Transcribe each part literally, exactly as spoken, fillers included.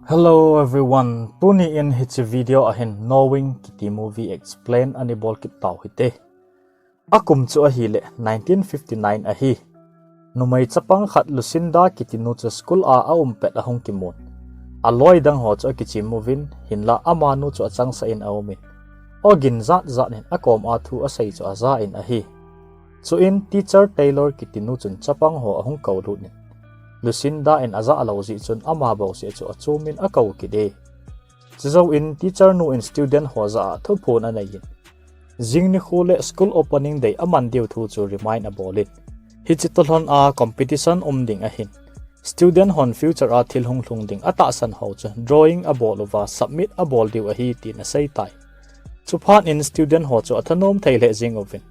Hello everyone, tuni in hiche video a hin Knowing kiti movie explain ana bol kit tau hite. Akum chu ahile nineteen fifty-nine ahi. Numei chapang khat Lucinda kiti nu chu school a aum pet ahung kimun. Aloi dang ho chu akichem uvin, hinla amanu chu achangseh in aumin, ogin jat jat in akom a thu asei chu aja in ahi. Chuin teacher Taylor kiti nu chun chapang ho ahung kou lut in, Lucinda in aja lou jeh chun ama bouseh chu achom in akou kit e. Chujou in teacher nu in student ho jah a thuphon anei in, jing nikho le school opening day aman diu thu chu remind abol in, hiche toh lhon a competition um ding ahin, student hon future a thil hung lhung ding atahsan ho chu drawing abol uva submit abol diu ahi tin asei tai. Chuphat in student ho chu athanom thei lheh jeng uvin,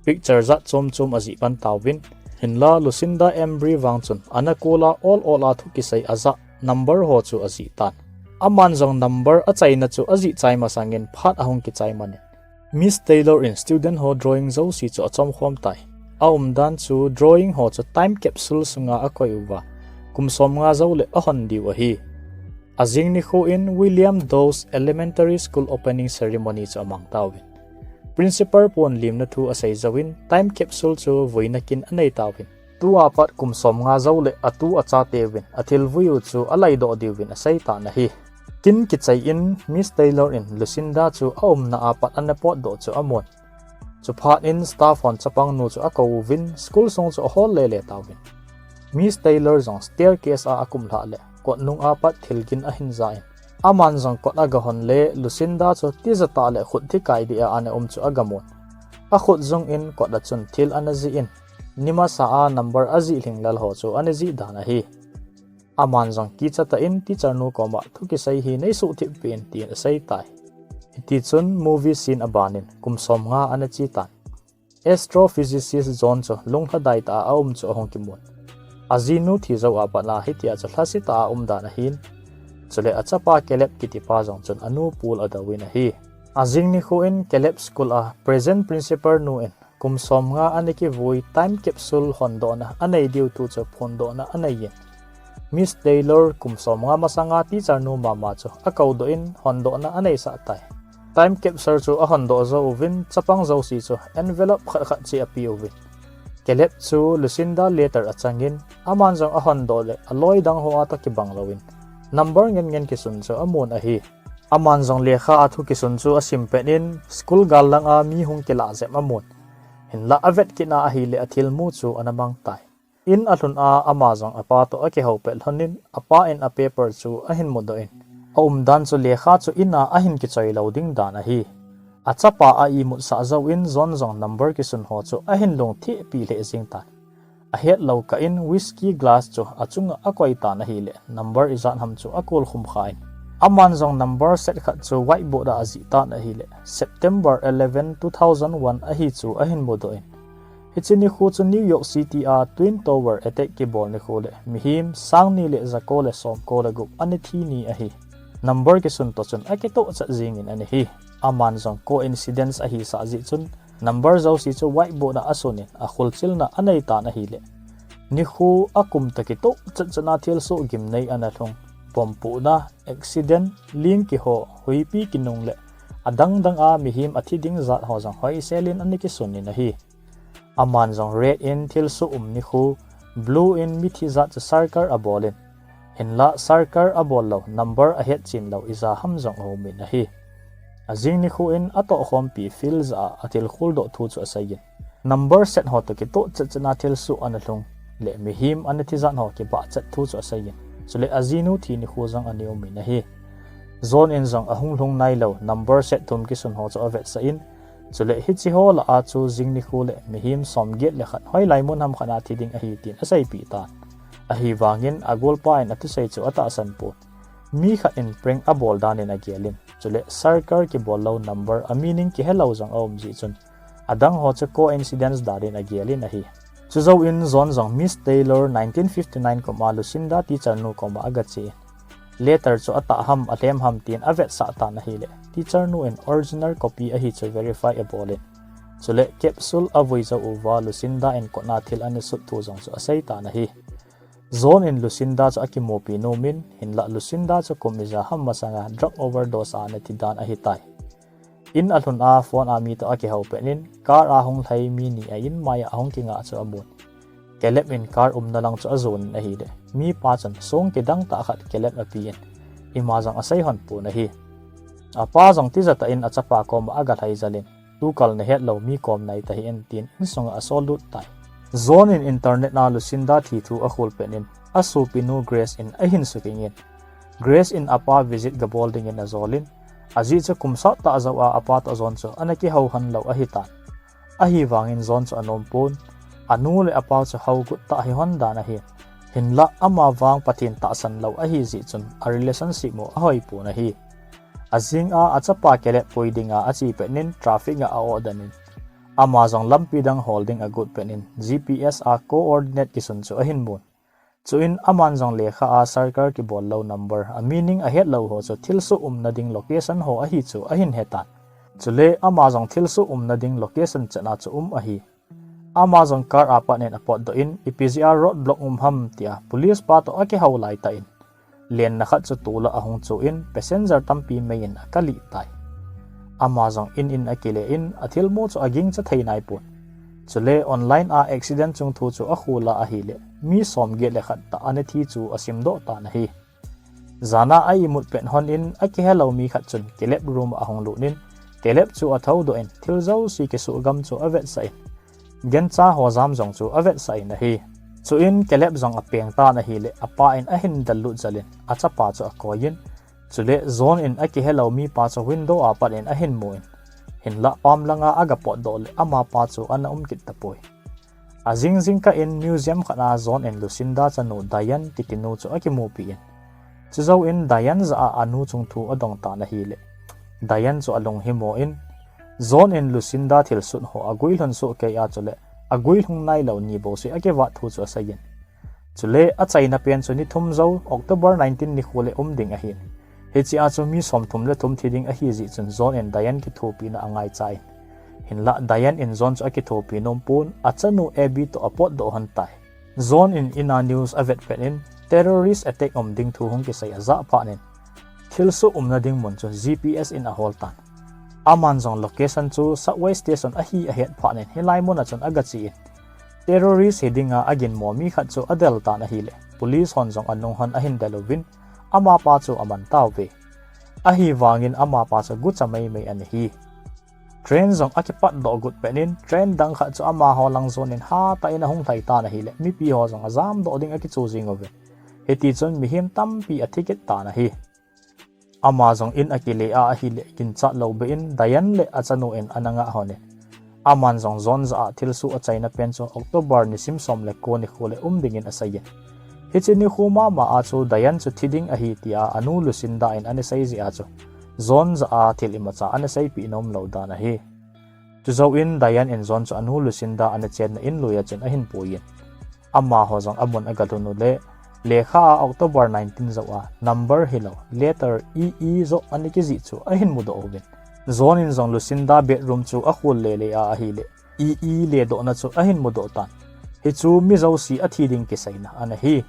picture jat chom chom ajih pan tauvin, hinla Lucinda Embry vang chun ana kol a ol ol a thu kisei ajah number ho chu ajih tan. Aman jong number achaina chu ajih chai masang in phat ahung kichai man in, Miss Taylor in student ho drawing jouse chu achom khom tai. Aumdan chu drawing ho chu time capsule sunga akoi uva, kum som nga jou le ahon diu ahi. Ajing nikho in William Doe's Elementary School opening ceremony chu amang tauvin, principal pon limna thu asei jouvin time capsule chu vuina kin anei tauvin, tua pat kum som nga jou le atu achateuvin athil vui u chu alaidoh diuvin asei tan ahi. Kin kichai in Miss Taylor in Lucinda chu aumna a pat ana potdoh chu amun. Chuphat in staff hon chapang nu chu akou uvin school sung chu ahol lele tauvin, Miss Taylor jong staircase a akum lhah le kot nung a pat thil gin ahin ja in, aman jong kot agahon le Lucinda chu tija tah le khut thikai dih a ana um chu agamun. Akhut jung in kot a chun thil ana jih in, nimasa a number ajih lhinglel ho chu ana jih dan ahi. Aman jong kicha tah in teacher nu koma thu kisei hi neisuh thip peh in tin asei tai. Hitichun movie scene aban in kum som nga ana che tan. Astrophysicist John chu lunglhadai tah a aum chu ahung kimun. Ajinu thi jou a pat a hitia chu lhase tah a umdan ahin, chule achapa Caleb kitipa jong chun anu pul adouvin ahi. Ajing nikho in Caleb school a present principal nu in kum som nga ana kivui time capsule hondohna anei diu thu chu phondohna anei in, Miss Taylor kum som nga masanga teacher nu mama chu akoudoh in hondohna aneisah tai. Time capsule chu ahondoh jou uvin chapang jouse chu envelope khat khat cheh ape uvin, Caleb chu Lucinda letter achang in, aman jong ahondoh le aloi dang ho a toh kibang louvin number ngen ngen kisun chu amun ahi. Aman jong lekha a thu kisun chu asim pet in school gal lang a mi hung kilah jep amun. Hinla avet kit na ahile athil mu chu ana mang tai. In alhun a ama jong apa toh akihou pet lhon in apa in a paper chu ahin mudoh in, aumdan chu lekha chu in a ahin kichoi lou ding dan ahi. Achapa a imutsah jouvin John jong number kisun ho chu ahin lungthim pi lheh jeng tan. Ahet lou kah in whisky glass chu achunga akoi tan ahile number ijat ham chu akolkhum kha in, aman jong number set khat chu whiteboard a ajih tan ahile September eleven, two thousand one ahi chu ahin mudoh in, hiche nikho chu New York City a Twin Tower attack kibol nikho le mihem sang ni le jako le som ko le gup ana thi ni ahi. Number kisun toh chun akitoh chet jeng in ana hi. Aman jong coincidence ahisah jeh chun number jouse chu whiteboard a asun in akhulchilna anei tan ahile, nikho akum toh kitoh chet chet a thilsoh gimnei ana lhung, bomb pohna, accident, ling kiho, huipi kinung le adang dang a mihem athi ding jat ho jong hoisel in ana kisun in ahi. Aman jong red in thilsoh um nikho, blue in mithi jat chu circle abol in, hinla circle abol lou, number ahetchen lou ija ham jong aum in ahi. Ajing nikho in atohkhompi field jah a athil kholdoh thu chu asei in, number set ho toh kitoh chet chet a thilsoh ana lhung le mihem ana thi jat ho kibahchet thu chu asei in, chule ajinu thi nikho jong ana um in ahi. John in jong ahung lhung nailou number set thum kisun ho chu avetsah in, chule hiche ho lah a chu jing nikho le mihem somget le khat hoilai mun ham khat a thi ding ahi tin aseipeh tan. Ahivangin agolpa in athusei chu atahsan pon, mi khat in prank abol dan in agel in, chule circle kibol lou number a meaning kihelou jong aum jeh chun adang ho chu coincidence dan in agel in ahi. Chujouvin John jong Miss Taylor nineteen fifty-nine kum a Lucinda teacher nu koma agache in, letter chu atah ham alhem ham tin avetsah tan ahile teacher nu in original copy ahi chu verify abol in, chule capsule avui jou uva Lucinda in kotna thil ana sut thu jong chu asei tan ahi. John in Lucinda chu akimupi nom in, hinlah Lucinda chu kum ija ham masanga drug overdose a ana thi dan ahitai. In alhun a phone a mi toh akihou pet in, car a hung lhai mi ni a in mai a ahung kinga chu amun. Caleb in car umna lang chu ajon in ahile, mipa chun song kidang tah khat Caleb apen, ima jong asei hon pon ahi. Apa jong tija tah in achapa koma aga lhai jal in, tukal nahet lou mi kom nai tahih in tin insunga asol lut tai. John in internet a Lucinda thi thu akhol pet in, asopinu Grace in ahin sukeng in, Grace in apa visit gabol dingin ajol in, ajeh chu kum sot tah jou a apa toh John chu ana kihou hon lou ahitan. Ahivangin John chu anom pon, anu le apa chu hou gut tah hi hon dan ahi. Hinlah ama vang Pathen tahsan lou ahi jeh chun a relationship mo ahoi pon ahi. Ajing a achapa Caleb pui dinga ache pet in traffic a a-oh den in, ama jong lampi dang hol ding agot pet in G P S a coordinate kisun chu ahin mun. Chuin aman jong lekha a circle kibol lou number, a meaning ahet lou ho chu thilsoh umna ding location ho ahi chu ahin hetan. Chule ama jong thilsoh umna ding location chan a chu um ahi. Ama jong car a pat in apotdoh in, ipi jeh a road block um ham tia police pa toh akihou laitah in, lenna khat chu tol a ahung chu in, passenger tampi mei in akalih tai. Ama jong in in akile in, athilmu chu agingcha thei nai pon. Chule online a accident chung thu chu akhol a ahile, mi som get le khat tah ana thi chu asimdoh tan ahi. Jan a a-imut pet hon in akihelou mi khat chun Caleb room a ahung lut in, Caleb chu athoudoh in, thil jouse kisugam chu avetsah in, gancha ho jam jong chu avetsah in ahi. Chuin Caleb jong apeng tan ahile, apa in ahin del lut jal in, achapa chu akoi in, chule John in akihelou mipa chu window a pat in ahin mu in, hinlah pam langa aga potdoh le amapa chu ana um kit tapoi. Ajing jingkah in museum khat a John in Lucinda chanu Diane kitinu chu akimupi in, chujou in Diane jah a anu chung thu adong tan ahile, Diane chu alung himo in, John in Lucinda thilsut ho aguilhun soh kei a chule aguilhung nailou ni bouseh akivat thu chu asei in, chule achaina pen chu ni thum jou October nineteen nikho le um ding ahin, hiche a chu mi somthum le thum thi ding ahi jeh chun John in Diane kithopina angaicha in, hinlah Diane in John chu akithopi nom pon, achanu Abby toh apotdoh hon tai. John in in a news avet pet in, terrorist attack um ding thu hung kisei ajah phat in, thilsoh umna ding mun chu G P S in ahol tan. Aman jong location chu subway station ahi ahet phat in, hilai mun a chun aga che in, terrorist hi dinga aginmo mi khat chu adel tan ahile, police hon jong anung hon ahin del uvin, amapa chu aman tauve. Ahivangin amapa chu gucha meimei ana hi. Train jong akipatdoh gut pet in, train dang khat chu amaho lang jon in hatah in ahung lhai tan ahile, mipi ho jong ajamdoh ding akichu jing uve. Hitichun mihem tampi athi kit tan ahi. Ama jong in akile a ahile, ginchat lou beh in Diane le achanu in ana ngah hon in, aman jong John jah a thilsoh achaina pen chu October nisim som le ko nikho le um dingin asei in, hiche nikho mama a chu Diane chu thi ding ahi tia anu Lucinda in ana sei jeh a chu, John jah a thil imacha ana seipeh nom lou dan ahi. Chujou in Diane in John chu anu Lucinda ana chenna in lui a chun ahin pui in, amaho jong amun aga lhun u le, lekha a October nineteen jou a number hilou, letter E E joh ana kijih chu ahin mudoh uvin, John in jong Lucinda bedroom chu akhol lele a ahile, E E ledohna chu ahin mudoh tan. Hichu mi jouse athi ding kiseina ana hi.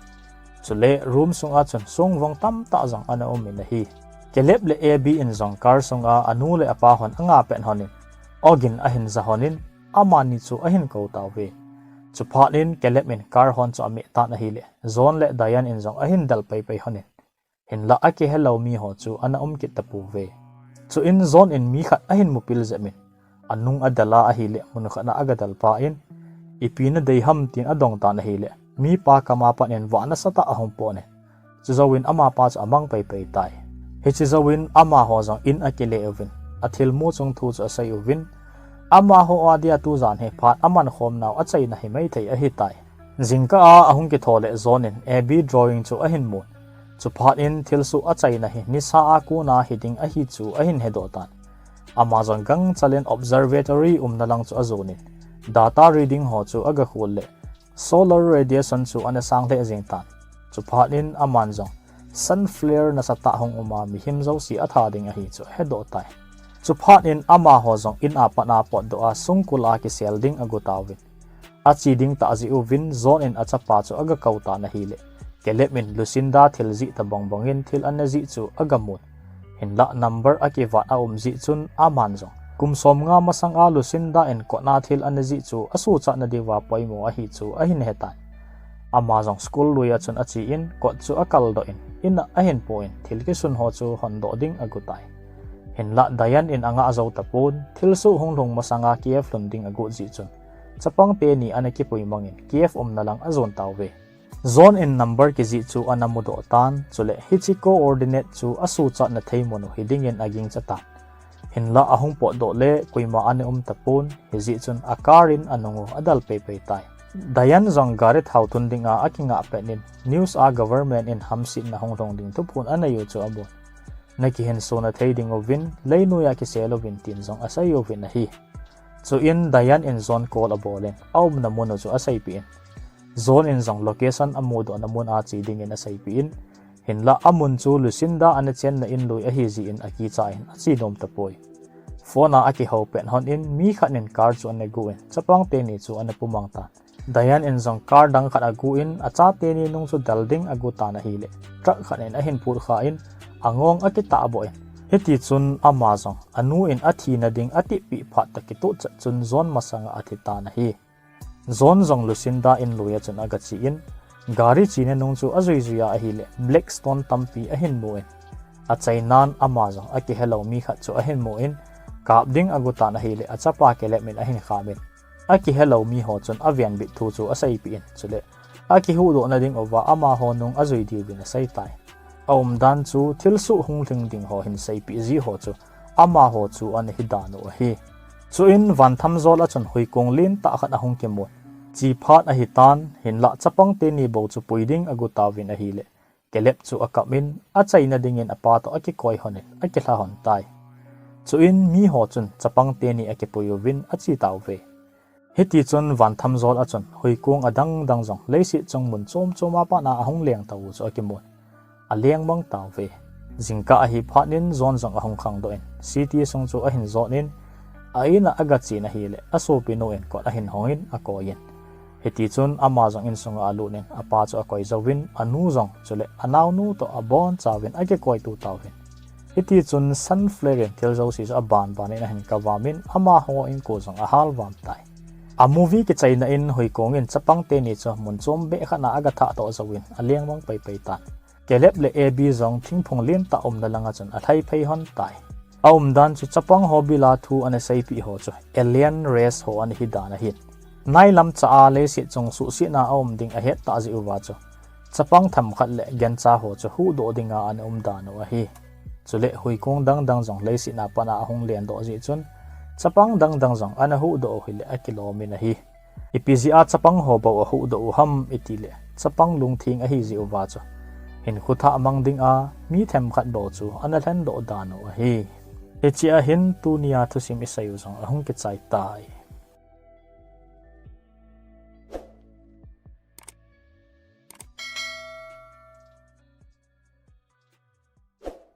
Chule room sunga chun songvong tamtah jong ana um in ahi. Caleb le Abby in jong car sunga anu le apa hon anga pet hon in, ogin ahin ja hon in, amani chu ahin kou tauve. Chuphat in Caleb in car hon chu ameh tan ahile, John le Diane in jong ahin del peipei hon in, hinlah akihelou mi ho chu ana um kit tapouve. Chuin John in mi khat ahin mupil jep in, anung adel a ahile, mun khat a aga del pah in, ipi nadei ham tin adong tan ahile, mipa kam a pat in vah nasatah ahung pon in, chujou in amapa chu amang peipei tai. Hiche jou in amaho jong in akile uvin, athilmu chung thu chu asei uvin, amaho a dia tujan hi phat aman khom nau achaina hi maithei ahitai. Jingkah a ahung kitho le John in Abby drawing chu ahin mun. Chuphat in thilsoh achaina hi nisa a kona hiding ahi chu ahin hedoh tan. Ama jong gangchal in observatory umna lang chu ajon in, data reading ho chu aga khol le, solar radiation chu ana sang lheh jeng tan. Chuphat in aman jong sun flare nasatah hung um a mihem jouse atha ding ahi chu ahedoh tai. Chuphat in amaho jong in a pat a potdoh a songkul a kisel ding agot tauvin, ache ding tah jeh uvin John in achapa chu aga kou tan ahile, Caleb in Lucinda thil jih tabang bangin thil ana jih chu agamun. Hinlah number akivat aum jeh chun aman jong kum somnga masanga Lucinda in kotna thil ana jih chu asuhchatna diuva poimo ahi chu ahin hetan. Ama jong school lui a chun achen kot chu akaldoh in, in a ahin pon thil kisun ho chu hondoh ding agutai. Hinlah Diane in angah jou tapon, thilsoh hunglhung masanga Kiev lhun ding agot jeh chun chapang teni ana kipui mangin Kiev umna lang ajon tauve. John in number kijih chu ana mudoh tan, chule hiche coordinate chu asuhchatna thei mun u hidingin agingcha tan. Hinlah ahung potdoh le koima ana um tapon, hijeh chun a car in anung u adal peipei tai. Diane jong gari thao tun dinga akingah pet in news a government in hamsetna hunglhung ding thuphon anei u chu amun. Nakihinso thei ding uvin, leinoiya kisel uvin tin jong asei uvin ahi. Chuin Diane in John call abolin, aumna mun u chu aseipeh in. John in jong location amudohna mun a che dingin aseipeh in, hinlah amun chu Lucinda ana chenna in lui ahi jeh in akicha in ache nom tapoi. Phone a akihou pet hon in mi khat in car chu ana gu in chapang teni chu ana pumang tan. Diane in jong car dang khat agu in achate ni nung chu del ding agu tan ahile, truck khat in ahin put kha in angong akitahboh in. Hitichun ama jong anu in athina ding atipeh phat tah kitoh chet chun John masanga athi tan ahi. John jong Lucinda in lui a chun agache in, gari chena nung chu ajui jui a ahile, Blackstone tampi ahin mu in. Achainan ama jong akihelou mi khat chu ahin mu in, kap ding agu tan ahile, achapa Caleb in ahin kham in. Akihelou mi ho chun avenbit thu chu aseipeh in, chule akihuhdohna ding uva amaho nung ajui diuvin aseitai. Aumdan chu thilsoh hunglhung ding ho hin seipeh ji ho chu amaho chu ana hi dan u ahi. Chuin vanthamjol a chun huikong lentah khat ahung kimun. Che phat ahitan, hinlah chapang teni bou chu pui ding agu tauvin ahile, Caleb chu akap in, achaina dingin apa toh akikoi hon in, akilha hon tai. Chuin miho chun chapang teni akipui uvin ache tauve. Hitichun vanthamjol a chun huikong adang dang jong leiset chung mun chom chom a pat a ahung leng tau chu akimun. Aleng mang tauve. Jingkah ahi phat in John jong ahung khangdoh in, city sung chu ahin jot in, a in a agachen ahile, asopinu in kot ahin hong in akoi in. Hitichun ama jong insunga alut in, apa chu akoi jouvin, anu jong chule anaonu toh abonchauvin akikoitu tauvin. Hitichun Sunflare in thil jouse chu abanban in ahin kavam in, amaho inko jong ahal vam tai. A movie kichaina in huikong in chapang teni chu mun chom beh khat a agathah toh jouvin, aleng mang peipei tan. Caleb le Abby jong thingphung lentah umna langa chun alhai phei hon tai. Aumdan chu chapang ho bil a thu ana seipeh ho chu alien race ho ana hi dan ahin. Nailam cha a leiset chung suhsetna aum ding ahet tah jeh uva chu chapang themkhat le gancha ho chu huhdoh dinga ana um dan u ahi. Chule huikong dang dang jong leiset a pat a ahung lendoh jeh chun chapang dang dang jong ana huhdoh u hile akilom in ahi. Ipi jeh a chapang ho bou ahuhdoh u ham itile, chapang lungtheng ahi jeh uva chu hinkho thah mang dinga mi themkhat bou chu ana lhendoh dan u ahi. Hichea hin tunia thusim isei u jong ahung kichai tai.